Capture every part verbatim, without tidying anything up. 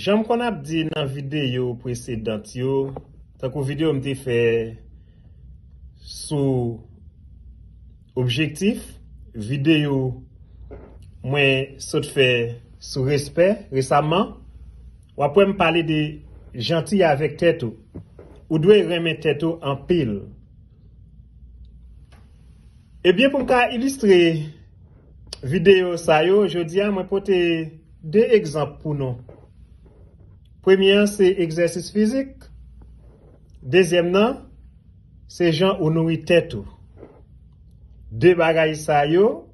Jan m konn ap di nan videyo presedant yo, tankou videyo m te fè sou objektif, videyo mwen sot fè sou respè resaman, w ap wè m pale de jantiy avèk tèt ou. Ou dwe renmen tèt ou anpil. Ebyen, pou m ka ilistre videyo sa yo, jodi a mwen pote de egzanp pou nou. Premye an se egzèsis fizik, dezyèm nan se jan ou nouri tèt ou. De bagay sa yo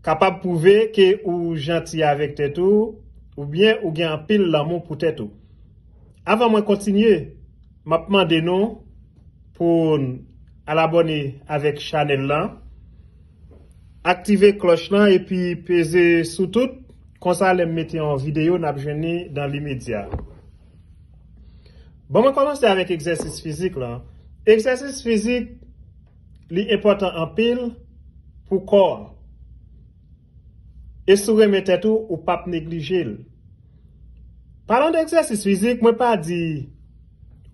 kapab pwouve ke ou janti avèk tèt ou, oubyen ou gen anpil lanmou pou tèt ou. Avan mwen kontinye, m ap mande nou pou al abòne avèk chanèl lan, aktive klòch lan epi peze sou tout, konsa lè m mete yon videyo n ap jwenn li dan limedya. Bon, mwen kòmanse avèk egzèsis fizik lan. Egzèsis fizik, li enpòtan anpil pou kò a. E si w renmen tèt ou, ou p ap neglije l. Palan de egzèsis fizik, mwen pa di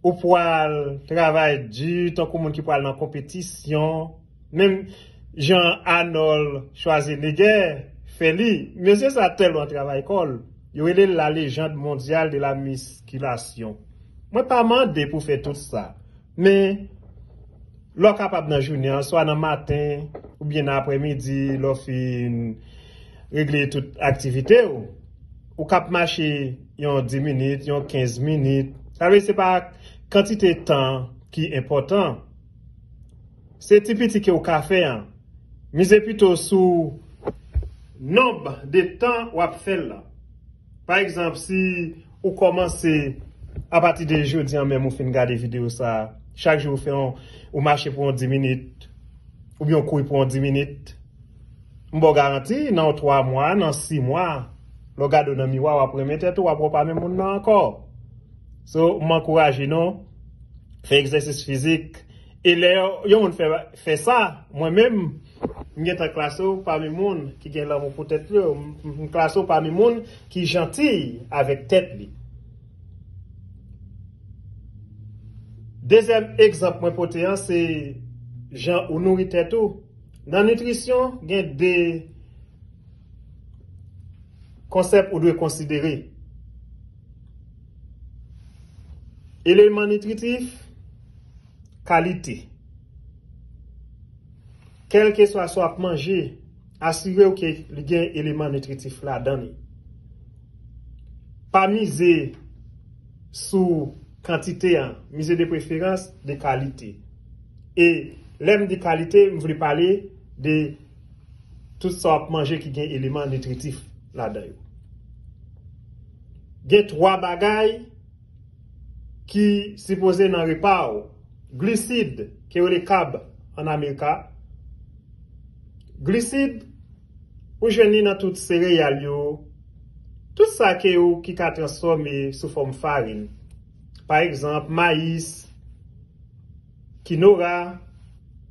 ou pral travay di tankou moun ki pral nan konpetisyon, menm jan Arnold Schwarzenegger fè li. Mesye sa tèlman travay kò l, yo rele l la légende mondiale de la musculation. Mwen pa mande pou fè tout sa, men lè w kapab nan jounen an, swa nan maten, oubyen nan aprèmidi, lè w fin regle tout aktivite w, ou k ap mache yon dis minit, yon kenz minit. Sa vle di se pa kantite tan ki enpòtan. Se ti piti ke w ka fè an. Mize pito sou nonb de tan w ap fè l lan. Pa egzanp, si ou kòmanse apati de jodi an menm ou fin gade videyo sa a, chak jou ou fè yon, ou mache pou yon dis minit, oubyen ou kouri pou yon dis minit, m ba w garanti, nan yon twa mwa, nan sis mwa, lè w gade w nan miwa, w ap renmen tèt ou, w ap wè w pa menm moun nan ankò. So, m ankouraje nou, fè egzèsis fizik. E lè yon moun fè, fè sa, mwen menm, m gentan klase w pami moun ki gen lanmou pou tèt yo. M, m klase w pami moun ki janti avèk tèt li. Dezyèm egzanp mwen pote an, se jan ou nouri tèt ou. Nan nitrisyon, gen de konsèp ou dwe konsidere. Eleman nitritif, kalite. Kèlkeswa sa w ap manje, asire w ke li gen eleman nitritif ladan li. Pa mize sou kantite an, mize de preferans de kalite. E lè m di kalite, m vle pale de tout sa w ap manje ki gen eleman nitritif ladan yo. Gen twa bagay ki sipoze nan repa w. Glisid, ke yo rele kab an Amerika. Glisid, ou jwenn li nan tout sereyal yo, tout sa ke yo ki ka transfòme sou fòm farin. Pa egzanp, mayis, kinora,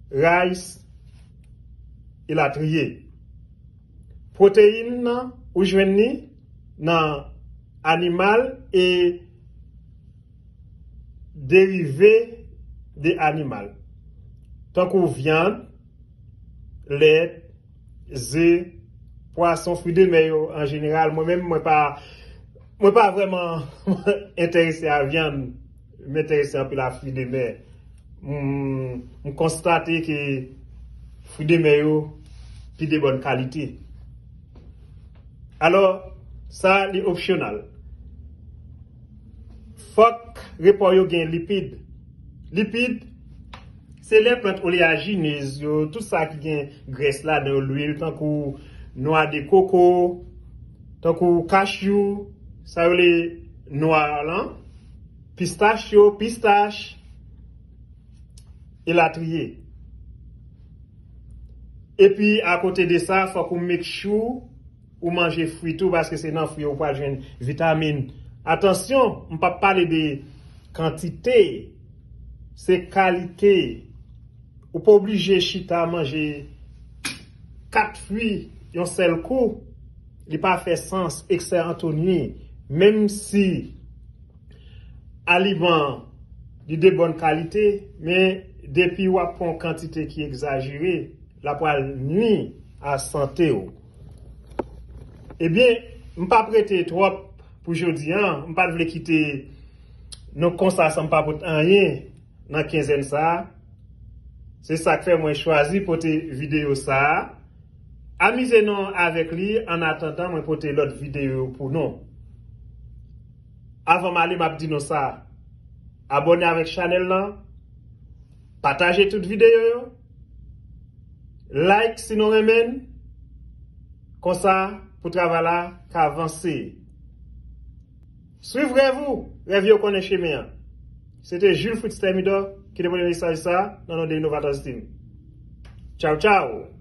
rays, elatriye. Pwoteyin nan, ou jwenn li nan animal e derive de animal. Tankou vyann, lèt, ze, pwason, fwi de mè yo an jeneral. Mwen menm, mwen pa, mwen pa vrèman enterese a vyann. M enterese anpil a fwi de mè. M, m konstate ke fwi de mè yo pi de bòn kalite. Alò, sa li opsyonal. Fòk repa w yo gen lipid. Lipid, se lè plant oleyajinez yo, tout sa ki gen grès ladan yo, lwil, tankou nwa de koko, tankou kachyou, sa yo rele nwa lan, pistach yo, pistach, elatriye. Epi, akote de sa, fòk ou make sure ou manje fwi tou, paske se nan fwi yo ou pral jwenn vitamin. Atansyon, m p ap pale de kantite, se kalite. Ou pa oblije chita manje kat fwi yon sèl kou. Li pa fè sans eksè an tou nwi, menm si aliman li de bòn kalite, men depi w ap pran yon kantite ki egzajere, l ap pral nwi a sante w. Ebyen, m p ap rete twòp pou jodi a, m pa t vle kite nou konsa san m pa pot anyen nan kenzèn sa a. Se sa k fè mwen chwazi pote videyo sa a. Amize nou avèk li annatandan mwen pote lòt videyo pou nou. Avan m ale, m ap di nou sa. Abòne avèk chanèl lan. Pataje tout videyo yo. Like si nou renmen l. Konsa, pou travay la ka vanse. Swiv rèv ou, rèv yo konnen chemen an. Se te Jules Fritz Thermidor ki te pote mesaj sa nan non de Innovators Team. Tchaw, tchaw!